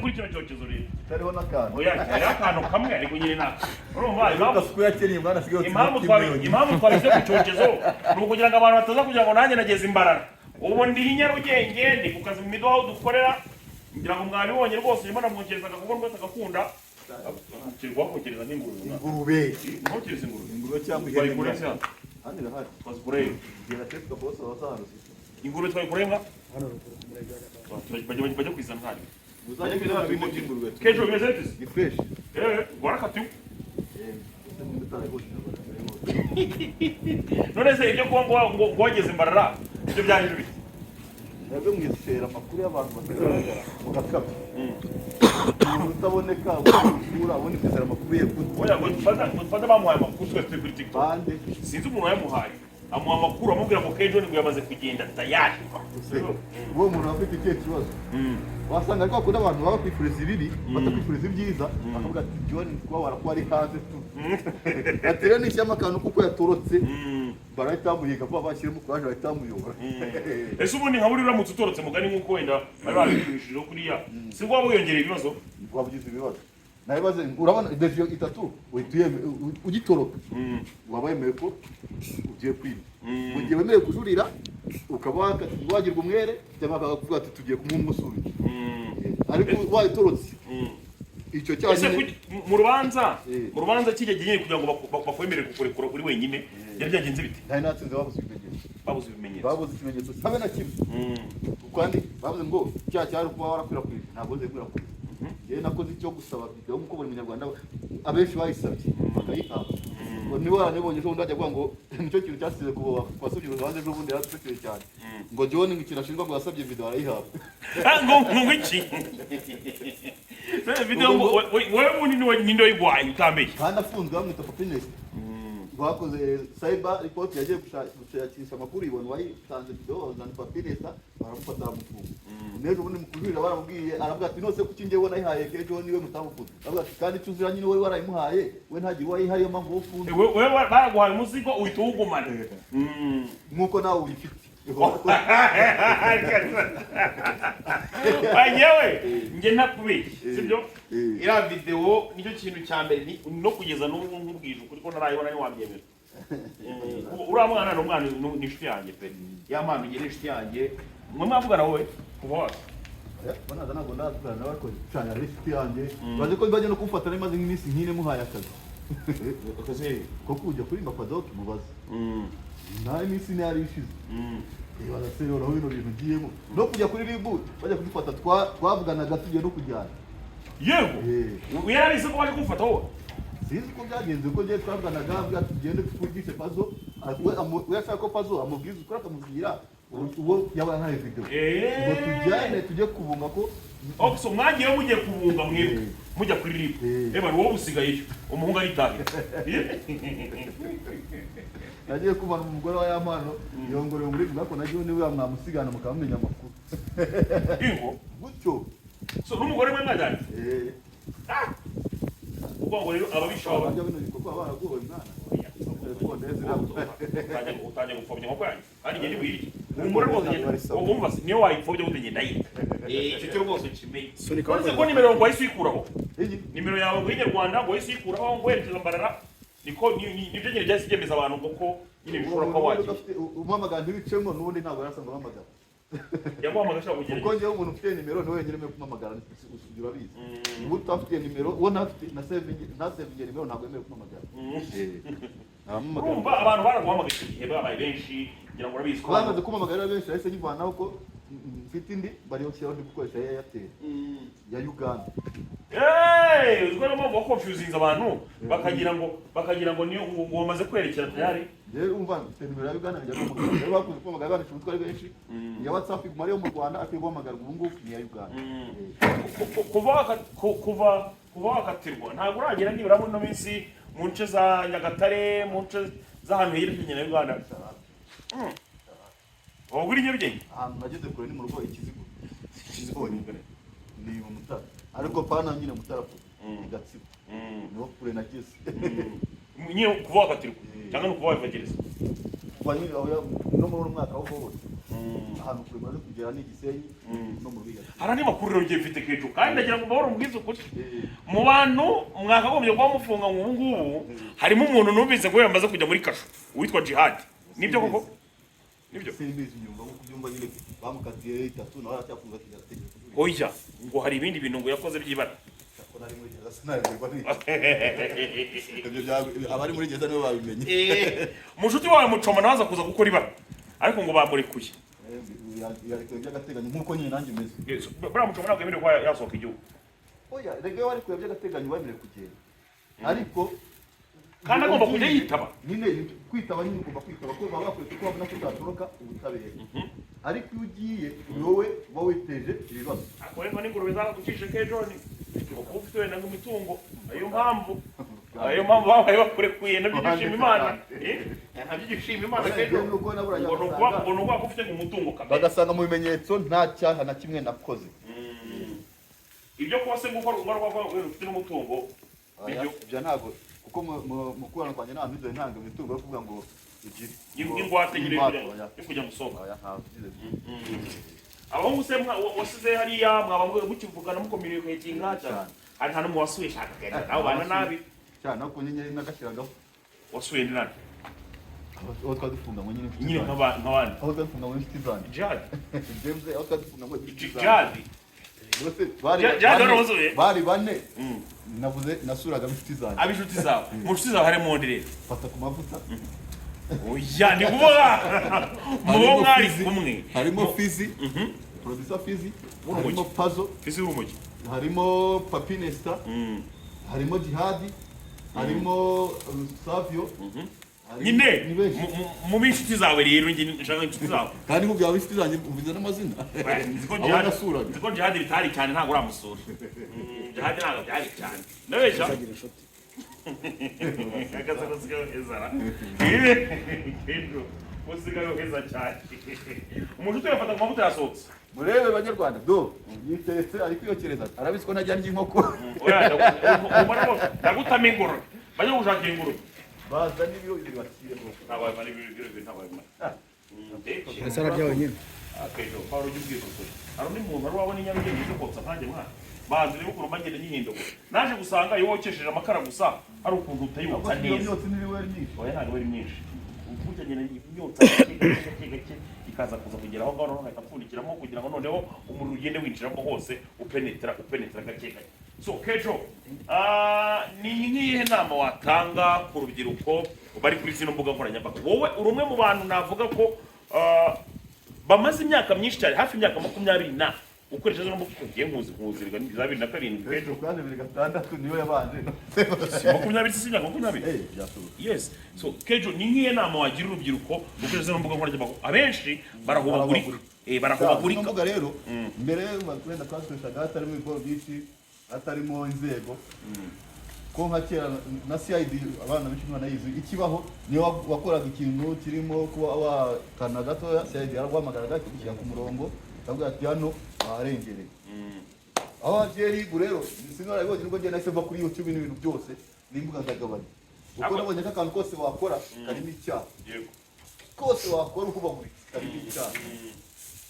kuri kino cyokezo rero. Kitariho n'akantu. Oya, hariho akantu kamwe, ariko nyine nako urumva impamvu. Kasuku yakennye mwana, asigaye Impamvu impamvu twabishyize ku cyokezo ni ukugira ngo abantu bataza kugira ngo nanjye nageze imbarara. Ubu ndi i Nyarugenge, ndi ku kazi mu miduha aho dukorera. Ngira ngo mwabibonye rwose, ndimo namwokereza kuko rwose agakunda wakokereza nk'ingurube. Ingurube. Nkokereza ingurube. Ingurube cyangwa ihene. Twayikura se hano? Hano irahari. Twazikura he? Gera tefuka bose bazaharuzi. Ingurube twayikura he mbwa? Hano ruguru ku murenge wa Nyakabanda. Bajya kwizana ntari. Uzajya kwiza ibintu by'ingurube. Kejo bimeze bite se? Ni fresh. Warakatiwe? Eh, ese nimba utarayibonye, None se ibyo kuba ngo wageze imbarara ibyo byaje bite? Mwebwe mwizera amakuru y'abantu batagaragara mugakabya. Umuntu utaboneka usura ubundi kwizera amakuru ye gute? Oya, Godfather bamuhaye amakuru, twese turi kuri TikTok. Bande? Sinzi umuntu wayamuhaye, amuha amakuru amubwira ngo Kejo ngo yamaze kugenda tayari. Se uwo muntu aba afite ikihe kibazo? Wasanga ariko bakunda abantu baba bakwifuriza ibibi, batakwifuriza ibyiza, bakavuga ati John kuba warakuba ari hanze tu, ati rero nishyiramo akantu kuko yatorotse, barahita bamuhiga vuba, bashyiremo kuraje, bahita bamuyobora. Ese ubundi nka buri uramutse utorotse mugani nk'uko wenda bari babigurishije kuriya, si bwo waba wiyongereye ibibazo? Waba ugize ibibazo nabibaze. Urabona décision itatu uhita ugitoroka, waba wemeye ko ugiye kwiba. Mu gihe wemerewe kujurira ukaba wagirwa umwere, cyangwa bakakuvuga ati tugiye kumuha umusubira, ariko wayitorotse icyo cyaha Ese nyine. Mu rubanza mu rubanza kijya gihe kugira ngo bakwemerere kukurekura uri wenyine, byari byagenze bite? Ntari natsinze, babuze ibimenyetso. Babuze ibimenyetso. Babuze ikimenyetso habe na kimwe. Kandi bavuze ngo icyaha cyari ukuba warakwirakwije, ntabwo nzi gukwirakwiza. Njyewe nakoze icyo gusaba video nk'uko buri munyarwanda, abenshi bayisabye bakayihabwa. Ngo niba waranibonye ejo bundi bajya kuvuga ngo nicyo kintu cyasize ku basabye urubanza ejo bundi yaradusekeje cyane, ngo John ngo ikintu ashinjwa ngo yasabye video arayihabwa. Ah, ngo iki? Video ngo wowe ubundi niwe ninde wayiguhaye utamenye? Kandi afunzwe bamwita Papines, bakoze cyber report, yagiye gushakisha amakuru, ibona uwayitanze video bazana Papines, baramufata baramufunga. N'ejo bundi mu kujurira baramubwiye, aravuga ati nose kuki njyewe nayihaye kejo niwe mutamufunze? Aravuga ati kandi icyo uzira nyine wowe warayimuhaye, we ntagire uwayihaye, niyo mpamvu wowe ufunze. Wewe baraguhaye umuzigo uhita uwugumana. Nk'uko nawe uyifite. Yewe, njye ntakubeshye, sibyo? Eh. Iriya video nicyo kintu cya mbere ni no kugeza n'ubu nkubwije ukuri ko ntarayibona ntiwabyemera. Uriya mwana ni umwana, ni inshuti yanjye pe, ya mpano ngira inshuti yanjye. Mwe mwavugana wowe kuva wose? Banaza ntabwo ndavugana nawe, ariko cyane ari inshuti yanjye. Bazi ko bajya no kumufata, nari maze nk'iminsi nk'ine muhaye akazi ko kujya kuririmba kwa Doc mubaze. Nta iminsi ine yari ishize. Ibaza se noneho bino bintu ngiyemo no kujya kuri RIB bajya kudufata, twavuganaga tugiye no kujyana. Yego. Eh. Yarabizi ko baje kumufata wowe? Sinzi uko byagenze, ko ngiye twavuganaga avuga ati tugende tuvugishe Pazo. We ashaka ko Pazo amubwiza ukuri, akamubwira uwo yaba yahaye video ngo tujyane tujye kubunga ko. Okay, so mwagiyeyo mugiye kubunga mwebwe? Eh. Mujya kuri RIB? Eh. Eba wowe usigayeyo, umuhungu aritahira. Nagiye kubana umugore wa Yampano yongorewe muri ariko nagiye niba mwamusigana mukamumenya amakuru. Ingo. Gutyo. So n'umugore mwe mwajyanye? Eh. Ubwo ngo rero ababisha baba Bajya bino bikorwa baragowe mwana. Utangiye gupfobya inkoko yanjye kandi ngende buyirye. Humura rwose ngende wumva se, niyo wayipfobya gute ngenda yita icyo cyo rwose kimenye. Sunika. Uretse ko nimero ngo wahise uyikuraho. Iyi. Nimero yawe ngo y'inyarwanda ngo wahise uyikuraho ngo werekeza Mbarara, niko nibyo nyine byahise byemeza abantu ngo ko nyine bishobora kuba wagiye. Umuhamagara ntibicemo n'ubundi, ntabwo yarasanzwe ahamagara. Yaguhamagaye ashaka Kuko kugerageza. njyewe umuntu ufite nimero niwe wenyine wemerewe kumuhamagara, urabizi. Ubu utafite nimero, uwo ntafite na sevingi, nta sevingi nimero, ntabwo yemerewe kumuhamagara. Aramuhamagara. Urumva abantu baraguhamagaye icyo gihe babaye benshi, ngira ngo urabizi ko Bamaze kumpamagara benshi, nahise nyivanaho ko mfite indi bariho nshyiraho ndi gukoresha ya Airtel ya Uganda. Hey, uziko niyo mpamvu wakonfuzinze abantu bakagira ngo niyo ngo wamaze kwerekera tayari. Rero umva, mfite nimero ya Uganda njya guhamagara. Rero bakunze kumpamagara bandisha umutwe ari benshi. Iya WhatsApp iguma ariyo mu Rwanda, ariko guhamagarwa ubu ngubu ni iya Uganda. Kuva wakatirwa ntabwo uragera nibura muri ino minsi mu nce za Nyagatare, mu nce z'ahantu hegeranye na Uganda? Wowe uri Nyarugenge? Ahantu nageze kure ni mu rugo ikizigo ni mu Mutara, ariko pana nyine Mutara kure, ni Gatsibo, niho kure nageze. Nyine kuva wakatirwa cyangwa ni ukuva wabivagereza? Kuva nyine aho no muri uno mwaka aho hose. Ahantu kure maze kugera ni Igisenyi no mu Biyaga. Hari andi makuru rero ngiye mfite kejo, kandi ndagira ngo mbahore umbwize ukuri. Mu bantu mwakagombye kuba mufunga ubu ngubu harimo umuntu numvise ko yamaze kujya muri kasho witwa Jihad. Nibyo koko? Nibyo? Simbizi, nyumva nko kubyumva nyine, bamukatiye 3, nawe aracyafunga ategereje kujurira. Oya, ngo hari ibindi bintu ngo yakoze by'ibara. Ko nari muri gereza sinabibwirwa n'iki? Ibyo abari muri gereza nibo babimenye. Mushuti wawe Mucoma nawe aza kuza gukora ibara, ariko ngo bamurekuye. Yarekuwe by'agateganyo nk'uko nyine nanjye meze. Buriya Mucoma ntabwo yemerewe kuba yasohoka igihugu. Oya, rega iyo warekuwe by'agateganyo wemerewe kugenda, ariko Kandi agomba kujya yitaba. Nyine kwitaba nyine, ugomba kwitaba ko baba bakwereka ko babona ko utatoroka ubutabera, ariko iyo ugiye ni wowe uba witeje ibibazo. Ariko rero n'ingurube zaragucishe kejo, ni kuba ufite wenda ngo imitungo, ayo mpamvu babaye bakurekuye. Nabyo ujya ushima Imana. Nabyo ujya ushima Imana kejo. Nuko naburanye Ngo ni ukuba ufite ngo umutungo kamere. Bagasanga mu bimenyetso nta cyaha na kimwe nakoze. Ibyo kuba se gukora urwo rwego ufite n'umutungo? Oya, Nibyo. ibyo ntabwo, kuko mu kubana kwanjye nta nigeze ntanga imitungo yo kuvuga ngo ugire Y'ingwate nyine Y'ingwate, oya. yo kujya gusohoka. Oya, ntabwo nigeze. Abahungu se wasize hariya mwaba mukivugana, mucommunicatinga cyane? Cyane. Hari nta n'umwe wasuye shaka kagenda nawe bana nabi? Cyane, no ku nyenyeri nagashyiragaho. Wasuye ndi nani? Aho twari dufunganywe nyine, inshuti Nyine zanjye. nk'abandi. Aho twari dufunganywe n'inshuti zanjye. Jihad? James, aho twari dufunganywe n'inshuti zanjye. Jihad? Bose bari Jihad bane, wari wuzuye? bari bane. Navuze nasuraga inshuti zanjye. Ab'inshuti zawe, mu nshuti zawe harimo undi rero? Fata ku mavuta. Oya, ndi kuvuga mu bo Harimo mwari Fizi, kumwe. harimo Fizi, producer Fizi. W'urumogi. Harimo Pazo. Fizi w'urumogi. Harimo Papi Nesta. Harimo Jihadi, harimo Savio. Nyine Ni benshi. mu b'inshuti zawe rero, njye nshaka inshuti zawe. Kandi nkubwira ab'inshuti zanjye, uvuze n'amazina. Nzi ko Abo Jihad, nasuraga. nzi ko Jihad bitari cyane, ntabwo uramusura. Jihad ntabwo byari cyane, ndabeshya? Azagira inshuti. Akazi usigaye uheza ra Pedro, usigaye uheza cyane. Umushuti yafata ku mavuta yasohotse. Murebe banyarwanda, do yiteretse, ari kwiyokereza, arabizi ko ntajya ndya inkoko. Oya, ubona ko ndagutama ingurube, bajya gushaka ingurube. Baza n'ibiro 2 bashyireho. Ntabwo wabimara ibiro 2, ntabwo wabimara. Ese ararya wenyine? Akejo Pawulo, ujye ubwiza ukuri. Hari undi muntu wari wabona inyarugenge ije kotsa nkanjye mwana? Banza urebe ukuntu mbagenda nyihindagura. Naje gusanga iyo wokesheje amakara gusa hari ukuntu utayotsa Iyo neza. myotsi ntiriwe ari myinshi. Oya, ntabwo ari myinshi. Burya nyine imyotsi gake gake gake ikaza kuza kugera aho ngaho, noneho nkahita mpfundikiramo kugira ngo noneho umuriro ugende winjiramo hose, upenetra upenetra gake gake. So Kejo, ni nk'iyihe nama watanga ku rubyiruko bari kuri zino mbuga nkoranyambaga? Wowe uri umwe mu bantu navuga ko bamaze imyaka myinshi cyane, hafi imyaka 20 na ukoresha zino mbuga. Ugiye nkuzi za 2007, Kejo. Kandi 2006 niyo yabanje. Si 20, si imyaka 20? Eh, byashoboka. Yes. So Kejo, ni nk'iyo nama wagira urubyiruko rukoresha zino mbuga nkoranyambaga? Abenshi barahubagurika. Zino Barahubagurika. mbuga rero, mbere wenda twakoreshaga hatarimo ibikoro byinshi, hatarimo inzego, ko nka kera na CID abana benshi ntibanayizi ikibaho. Niyo wakoraga ikintu kirimo kuba wakana gatoya, CID yaraguhamagaraga ikagushyira ku murongo, ikavuga ati: "Hano waharengereye." Aho hagiye ribu rero sinarabibonye, nubwo njye nahise mva kuri YouTube n'ibintu byose n'imbuga ndagabanya, kuko nabonye ko akantu kose wakora karimo icyaha. Kose wakora ukubaguritse karimo icyaha.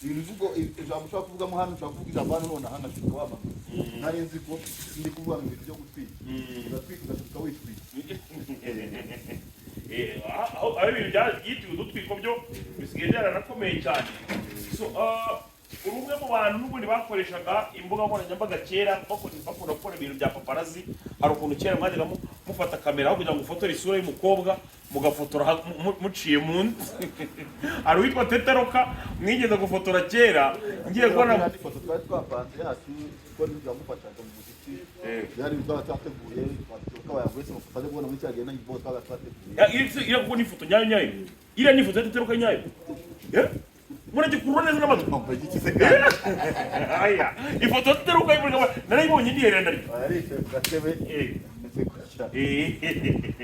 Ibivugo, ijambo ushobora kuvugamo hano, ushobora kuvuga ijambo hano none hano ashuka wamamaza. Nari nzi ko ndi kuvuga mu bintu byo gutwika, ugatwika ugashuka witwika. Aho ibintu byitiriwe udutwiko byo bisigaye byaranakomeye cyane. So uri umwe mu bantu n'ubundi bakoreshaga imbuga nkoranyambaga kera, bakunda gukora ibintu bya paparazzi. Hari ukuntu kera mwajyaga mufata kamera, aho kugira ngo ufotore isura y'umukobwa mugafotora muciye munsi. Hari uwitwa Teteroka mwigeze gufotora kera, ngiye kubona. Indi foto twari twapanze yacu, kuko ntibyamufashaga mu muziki. Byari ibintu twaba twateguye, twabaye wese amafoto ajya kubona muri cya gihe n'ibyo twaba twateguye. Iriya kuko ni ifoto nyayo nyayo, iriya ni ifoto ya Teteroka nyayo. Muragikurura neza n'amatwi. Wambaye igiki se kandi? Aya ifoto ya Teteroka narayibonye ndiherera ndaryo. Yaricaye ku gatebe ndetse gutya.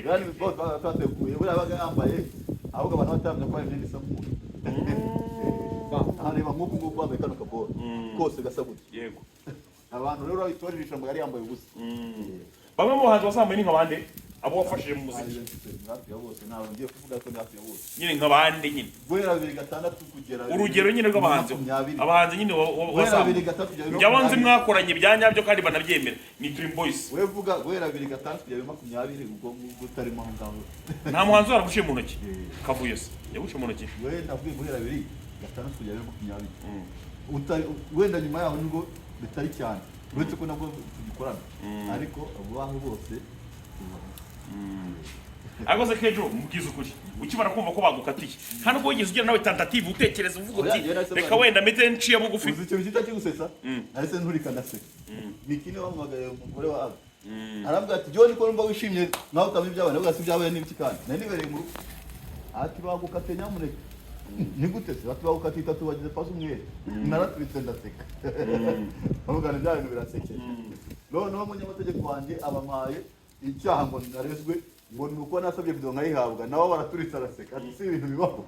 Byari ibintu twaba twateguye, buriya yabaga yambaye, ahubwo abantu bataramenya ko hari imyenda isa nk'umuntu. Areba nk'uku nguku wambaye kano kaboro kose gasa gutya. Abantu rero babitoresha ngo yari yambaye ubusa. Bamwe mu bahanzi wasambaye ni nka bande? Abo wafashije mu muziki. Hafi ya bose, ntabwo ngiye kuvuga ko ni hafi ya bose. Nyine nk'abandi nyine. Guhera 2006 kugera Urugero nyine rw'abahanzi. 20. Abahanzi nyine Guhera wazamuye. 2006 kugera Njye abo nzi 20. mwakoranye bya nyabyo kandi banabyemera ni Dream Boys. We vuga guhera 2006 kugera 2020, ubwo ngubwo utarimo aho ngaho. Nta muhanzi waraguciye mu ntoki? Eh. Kavuyo se yaguciye mu ntoki? We navuye guhera 2006 kugera 2020. Utari wenda nyuma yaho nibwo bitari cyane, uretse ko nabwo tugikorana, ariko abo baho bose tubaho. Ariko se Kejo, mubwiza ukuri, ukimara kumva ko bagukatiye, nta nubwo wigeze ugira nawe tentative utekereza uvuga Oya, uti njye nahise reka mbona- wenda meze nciye bugufi? Uzi ikintu kita kigusetsa? Nahise nturika ndaseka. Nikini wamuhamagaye, umugore wa Aga, arambwira ati: "John, ko numva wishimye nawe utamenya ibyabaye?" Ndavuga: "Si ibyabaye n'ibiki?" Kandi nari nibereye mu rugo. Ati: "Bagukatiye nyamuneka." "Ni gute se?" Ati: "Bagukatiye itatu, bagize pasi umwere." Naraturitse ndaseka, bavuga ngo bya bintu birasekeje. Noneho umunyamategeko wanjye abampaye icyaha ngo narezwe ngo ni uko nasabye video nkayihabwa, nabo baraturitse araseka, ati: "Si ibintu bibaho."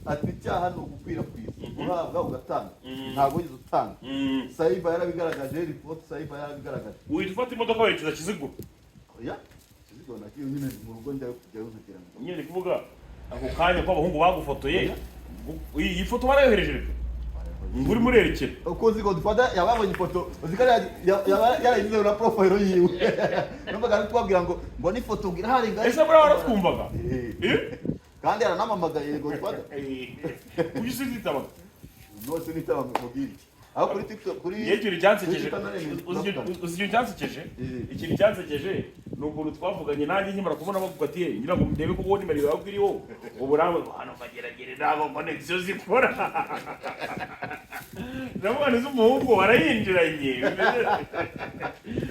Ati: "Icyaha ni ugukwirakwiza, guhabwa ugatanga, ntabwo wigeze utanga." Cyber yarabigaragaje, report cyber yarabigaragaje. Uhita ufata imodoka werekeza Kiziguro? Oya, Kiziguro nagiye nyine mu rugo, njyayo kujyayo nkagera ngo Nyine ndi kuvuga ako kanya ko abahungu bagufotoye. Iyi foto barayohereje reka ngo urimo urerekera. Uko uzi Godfather yababonye ifoto, uzi ko yaba yarayigize na profile yiwe, numvaga ari kubabwira ngo mbone ifoto ngo irahari ngari. Ese buriya waratwumvaga? Eh. Eh? Kandi yaranamamagaye Godfather. Kuki usizitabaga? Nose nitaba mubwira iki? Aho kuri TikTok, kuri Iyo ikintu cyansekeje kuri Twitter naremeye. Uzi ikintu cyansekeje? Eh. Ikintu cyansekeje ni ukuntu twavuganye nanjye nkimara kubona bagukatiye, ngira ngo ndebe ko nimero yawe iriho, ubu nawe hano mageragere ntabwo connection zikora. Ndavuga nti z'umuhungu barayinjiranye.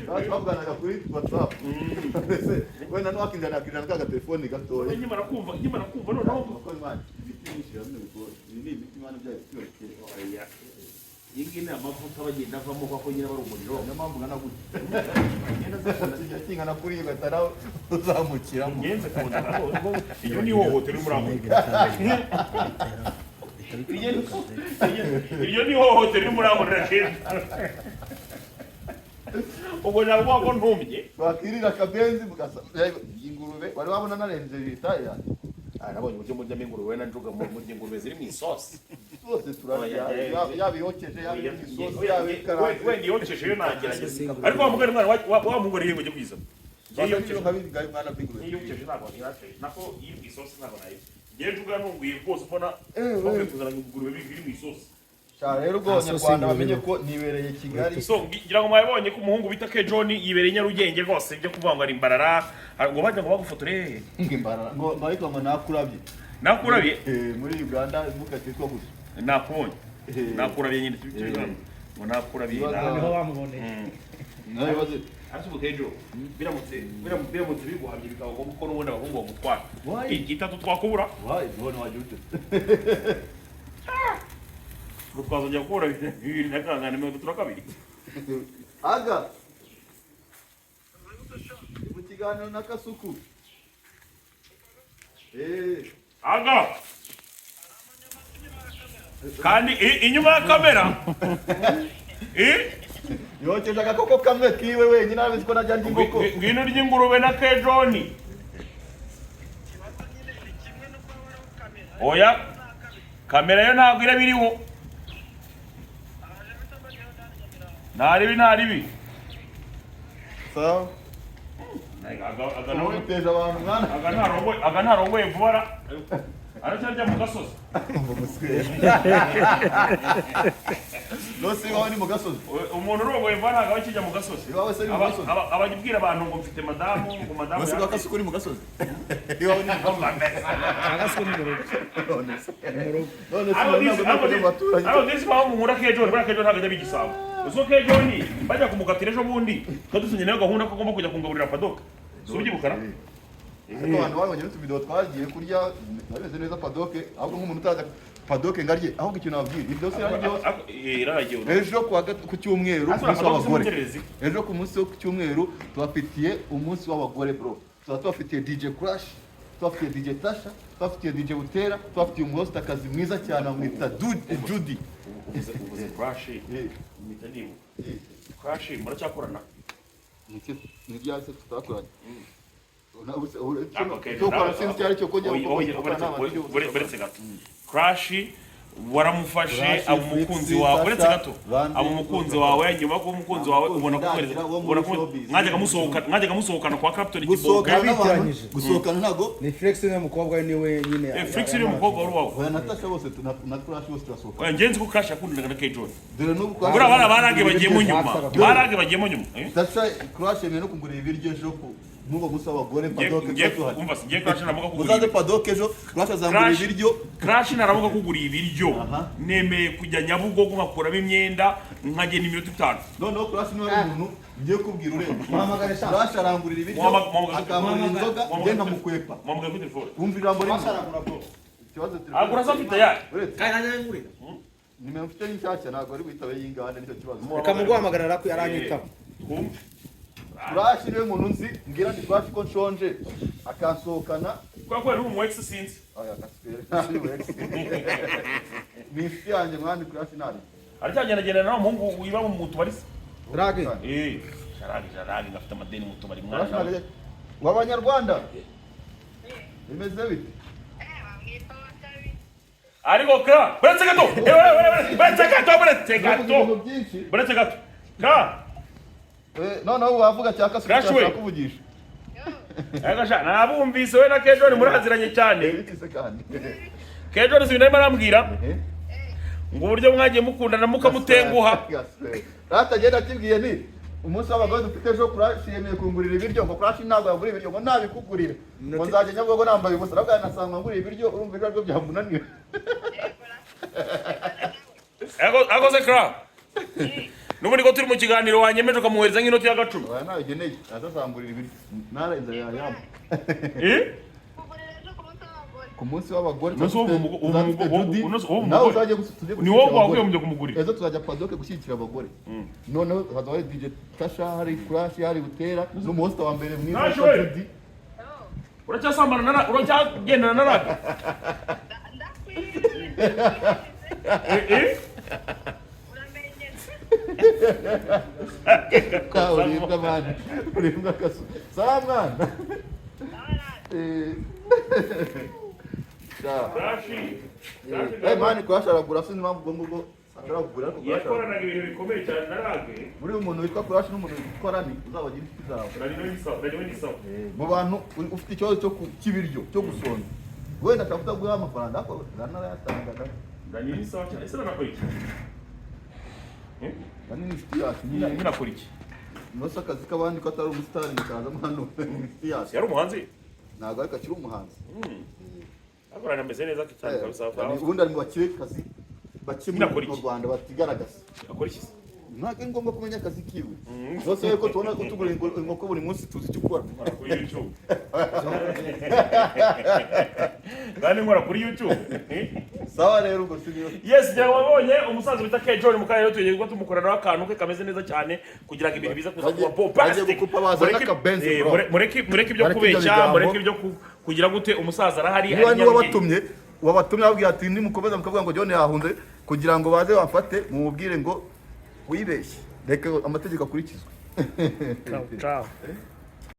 Twavuganaga kuri WhatsApp. Mbese wenda ntiwakinjira, nakinjira ka gatelefoni gatoya. Nkimara kumva noneho Kuko Imana, imiti myinshi ya bino bigori, ibi ni imiti Imana ibyaye byose. Oya. Iyi ngiyi ni amavuta bagenda avamo kuko nyine aba ari umuriro. Niyo mpamvu ngana gutya, kijya kingana kuri iyi ugahita nawe uzamukiramo. Ngenze kubona iyo ni ihohotera uri muri aho. Iryo ni ihohotera uri muri aho rero. Ubwo navuga ko ntumbye. Twakirira akabenzi mugasa iyi ngurube wari wabona narenze bita yanjye. Ah, nabonye uburyo muryamo ingurube na njuga, murya ingurube ziri mu isosi. Zose turarya, yaba iyokeje, yaba iri mu isosi, yaba ikaranze. Wenda iyokeje yo nagerageza, ariko wa mugore mwana wa mugore yego jya kwizana. Iyokeje nka mwana bw'ingurube. Iyokeje ntabwo ntirateye nako, iri mu isosi ntabwo nayo. Ngewe njuga ntunguye rwose mbona bakwiye kuzana ingurube biri mu isosi. Cyane rero ubwo Nta sosi Abanyarwanda y'ingurube. bamenye ko nibereye Kigali. So ngira ngo mwabibonye ko umuhungu bita Ke John yibereye i Nyarugenge rwose. Ibyo kuvuga ngo ari imbarara, ngo bajya ngo bagufotore. Ngo imbarara, ngo ariko ngo nakurabye. Nakurabye. Eh, muri Uganda mukatitwa gutya. Nakubonye. Eh. Nakurabye nyine Eh. ngo nakurabye. Ibibazo- Niho bamuboneye. Nawe baze. Ariko ubu Kejo biramutse biguhamye bikaba ngombwa ko n'ubundi abahungu bagutwara, Why? itatu twakubura. Wayi none wagira ute? Ngo twazongera kubura 2032. Aga ni mu kiganiro na Kasuku. Eh. Aga kandi inyuma ya kamera. Eh? Yokeje agakoko kamwe kiwe wenyine, arabizi ko najya ndya inkoko. Ngwino urya ingurube na Kejoni. Oya, kamera yo ntabwo iraba iriho. Ntaribi, ntaribi. Sawa. Aga nawe. Uteje abantu mwana. Aga ntarongoye vuba ra, aracyarya mu gasozi. Nose iwawe ni mu gasozi? Umuntu urongoye vuba ntabwo aba akijya mu gasozi. Iwawe se ni mu gasozi? Aba abwira abantu ngo mfite madamu, ngo madamu Nose kwa Kasuku ni mu gasozi? Iwawe ni mu gasozi? Agasuku ni mu rugo. None se. Ni mu rugo. None se Ariko ntabwo nakujya mu baturanyi. ariko disi mpamvu nkunda Kejoni, buriya Kejoni ntabwo ajya bigisabo. Uzi ko Kejoni bajya kumukatira ejo bundi, twari dusinye nayo gahunda ko agomba kujya kungaburira padoka. Si ubyibuka na? Ariko abantu babonye n'utuvidewo twagiye kurya bameze neza padoke, ahubwo nk'umuntu utaza padoke ngo arye, ahubwo ikintu nababwira, ibyo byose ari byose. Iragiye. Ejo ku cyumweru, Ariko umunsi padoke w'abagore. si umutererezi. Ejo ku munsi wo ku cyumweru tubafitiye umunsi w'abagore bro. Tuba tubafitiye DJ Crash, tubafitiye DJ Tasha, tubafitiye DJ Butera, tubafitiye umuhostakazi mwiza cyane bamwita Judy. Uvuze Crash, Eh, mpita nibuka. eh, Crash muracyakorana? Ni ryari se tutakoranye? Icyo ukora sinzi icyo ari cyo, ko njye kuko Buretse gato, Crash waramufashe Crash, aba umukunzi Flixi, wawe. Uretse Sasha, gato, Bandi, aba umukunzi wawe. Nyuma yo kuba umukunzi wawe, ubona Ndagira ko wo muri ubona ko showbiz. mwajyaga musohokana kwa Clapton Kiboga. Gusohokana n'abantu, Yabitiranyije. gusohokana ntabwo. Ni Felix, niwe mukobwa we, niwe nyine. Flix niwe mukobwa wari uwawe? Oya, Natasha bose na Crash bose turasohokana. Oya, ngenzi ko Crash yakundanaga na K John. Dore n'ubu Buriya bari abarange bagiyemo nyuma. Basaga. Barange bagiyemo nyuma. Eh? Sasha, Crash yemeye no kungurira ibiryo ejo ku n'ubwo munsi w'abagore. Padoke tuhari. Umva, ngiye Crash naramuka kugurira Muzaze Padoke ejo, Crash azangurira ibiryo. Crash naramuka kuguriye ibiryo, Aha. nemeye kujya Nyabugogo nkakuramo imyenda nkagenda iminota 5. Noneho Crash niwe ari umuntu ngiye kubwira urenze. Muhamagare sha. Crash arangurira ibiryo, akangurira inzoga, njye nkamukwepa. Muhamagare kuri telefone. Wumva ijambo rimwe. Aragura bro. Ikibazo Agura se afite ya Uretse Kandi nanjye ngurira. nimero mfite ni nshyashya, ntabwo ari bwitabe y'inganda, nicyo kibazo. Reka muguhamagara, aranyitaba. Twumve. Crash niwe muntu nzi mbwira nti Crash ko nshonje, akansohokana. Kubera ko yari umu ex, sinzi. Oya, gaswere, ni inshuti yanjye mwani, Crash ntari. Aracyagendagenda na wa muhungu wiba mu tubari se? Drage. Eh, Sharage, Sharage ngafite amadeni mu tubari Crash mwana. ntabwo w'abanyarwanda bimeze bite? Ariko ka buretse gato. Eh, buretse gato, buretse Navuze gato. ibintu byinshi. Buretse gato ka. Noneho wavuga cya kasuku Crash we. cyashaka kuvugisha. Ariko sha nabumvise we na Kejoni muraziranye cyane. Bitise kandi. Kejoni si ibintu arimo arambwira Eh? ngo uburyo mwagiye mukundana mukamutenguha. Gaswere. Rata agenda akibwiye ni umunsi w'abagore dufite ejo, Crash yemeye kungurira ibiryo, ngo Crash ntabwo yagura ibiryo, ngo ntabikugurira ngo nzajya Nyabugogo nambaye ubusa. Nabwo nasanga ngurira ibiryo, urumva ibiryo aribyo byamunaniye. Akoze kra n'ubundi ko turi mu kiganiro, wanyemeje ukamwohereza nk'inoti y'agacumi. Oya, ntabigeneye, azazangurira ibiryo nara inzara yayamba. Eh? Ku munsi w'abagore. Umunsi tuzafite Judy, uwo nawe mugore. uzajye tujye Ni wowe gushyigikira wagombye abagore. kumugurira. Ejo tuzajya Padoke gushyigikira abagore. Noneho hazaba hari DJ Tasha, hari Crash, hari Butera n'umuhosta wa mbere mwiza Crash witwa we! Judy. Uracyasambana na uracyagendana na radiyo? Eh, eh? Ka uribwa mwana, uribwa kasu sawa mwana. Eh. Sha. Crash. Eh man, Crash aragura, sinzi impamvu ubwo ngubwo ashobora kugura, ariko Crash aragura. Yakoranaga ibintu bikomeye cyane na rage. Muri uyu muntu witwa Crash n'umuntu witwa Rani, uzabagira inshuti zawe. Rani ni sawa, Rani ni sawa. Mu bantu ufite ikibazo cyo cy'ibiryo cyo gusonza, wenda ashobora kutaguha amafaranga, ariko Rani arayatangaga. Rani ni sawa cyane. Ese nanakora iki? Eh? Rani ni inshuti yacu nyine. Nyine akora iki? Ntose akazi k'abandi ko atari umusitari ngo kazamo hano, ni inshuti yacu. Yari umuhanzi? Ntabwo ariko akiri umuhanzi. Ariko Rani ameze neza cyane kabisa. Rani ubundi ari mu bakire kazi bake Nyine akora mu iki? Rwanda batigaragaza. Akora iki se? Ntabwo ari ngombwa kumenya akazi kiwe zose, ko tubona ko tugura inkoko buri munsi, tuzi icyo ukora. Nkora kuri YouTube. Rani nkora kuri YouTube. Eh? Sawa rero, ubwo si niyo. Yes, njye wabonye umusaza bita K John mu karere, tugiye kuba tumukoreraho akantu ke kameze neza cyane kugira ngo ibintu bize kuza kuba bombastic. Bagiye gukupa bazana Mureke- akabenzi, bro. Mureke ibyo Mureke ibyo kubeshya, bigambo. mureke ibyo kugira gute, umusaza arahari. Niba Ari niba Nyarugenge. wabatumye babwira ati nimukomeza mukavuga ngo John yahunze kugira ngo baze bamfate, mumubwire ngo wibeshye, reka amategeko akurikizwe. Ciao.